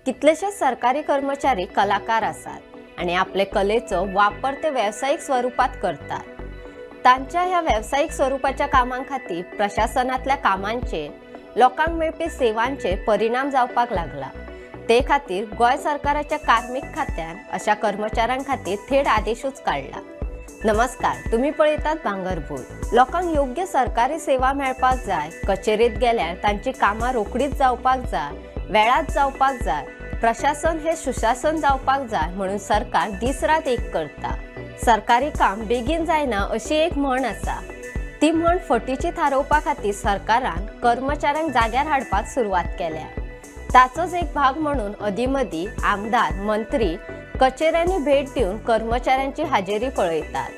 कितलेशेच सरकारी कर्मचारी कलाकार आसात आनी आपले कलेचो वापर ते वेवसायीक स्वरुपात करतात. तांच्या ह्या वेवसायीक स्वरुपाच्या कामां खातीर प्रशासनांतल्या कामांचेर, लोकांक मेळपी सेवांचेर परिणाम जावपाक लागला. ते खातीर गोंय सरकाराच्या कार्मीक खात्यान अशा कर्मचाऱ्यां खातीर थेट आदेशूच काडला. नमस्कार, तुम्ही पळयतात भांगरभूंय. लोकांक योग्य सरकारी सेवा मेळपाक जाय. कचेरेत गेल्यार तांची कामां रोखडीच जावपाक जाय, वेळात जावपाक जाय. प्रशासन हे सुशासन जावपाक जाय म्हणून सरकार दीस रात एक करता. सरकारी काम बेगीन जायना अशी एक म्हण आसा. ती म्हण फटीची थारोवपा खातीर सरकारान कर्मचाऱ्यांक जाग्यार हाडपाक सुरवात केल्या. ताचोच एक भाग म्हणून अदीं मदीं आमदार, मंत्री कचेऱ्यांनी भेट दिवन कर्मचाऱ्यांची हाजेरी पळयतात.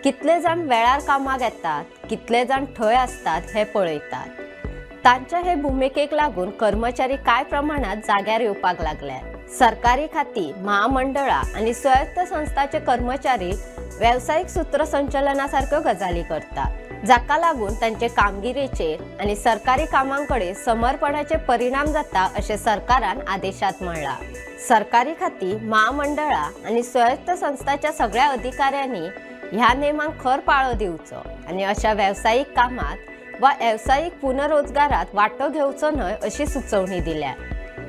कितले जाण वेळार कामाक येतात, कितले जाण थंय आसतात हें पळयतात. तांच्या हे भुमिकेक लागून कर्मचारी कांय प्रमाणात जाग्यार येवपाक लागल्यात. सरकारी खातीं, महामंडळां आनी स्वायत्त संस्थाचे कर्मचारी वेवसायीक सूत्रसंचलना सारक्यो गजाली करतात, जाका लागून तांचे कामगिरीचेर आनी सरकारी कामां कडेन समर्पणाचे परिणाम जाता अशें सरकारान आदेशात म्हणलां. सरकारी खातीं, महामंडळां आनी स्वायत्त संस्थाच्या सगळ्या अधिकाऱ्यांनी ह्या नेमांक खर पाळो दिवचो आनी अशा वेवसायीक कामात वा वेवसायीक पुनरोजगारात वांटो घेवचो न्हय अशी सुचोवणी दिल्या.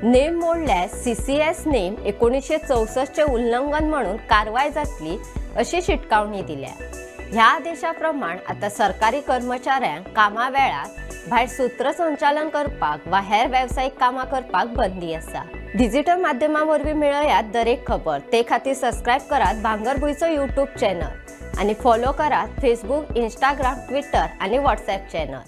नेम मोडल्यार सीसीएस नेम 1964चे उल्लंघन म्हणून कारवाय जातली अशी शिटकावणी दिल्या. ह्या आदेशा प्रमाण आतां सरकारी कर्मचाऱ्यांक कामा वेळार भायर सूत्रसंचालन करपाक वा हेर वेवसायीक कामां करपाक बंदी आसा. डिजिटल माध्यमां वरवीं मेळयात दरेक खबर. ते खातीर सबस्क्रायब करात भांगरभूंयचो यूट्यूब चॅनल आनी फॉलो करात फेसबूक, इंस्टाग्राम, ट्विटर आनी व्हॉट्सएप चॅनल.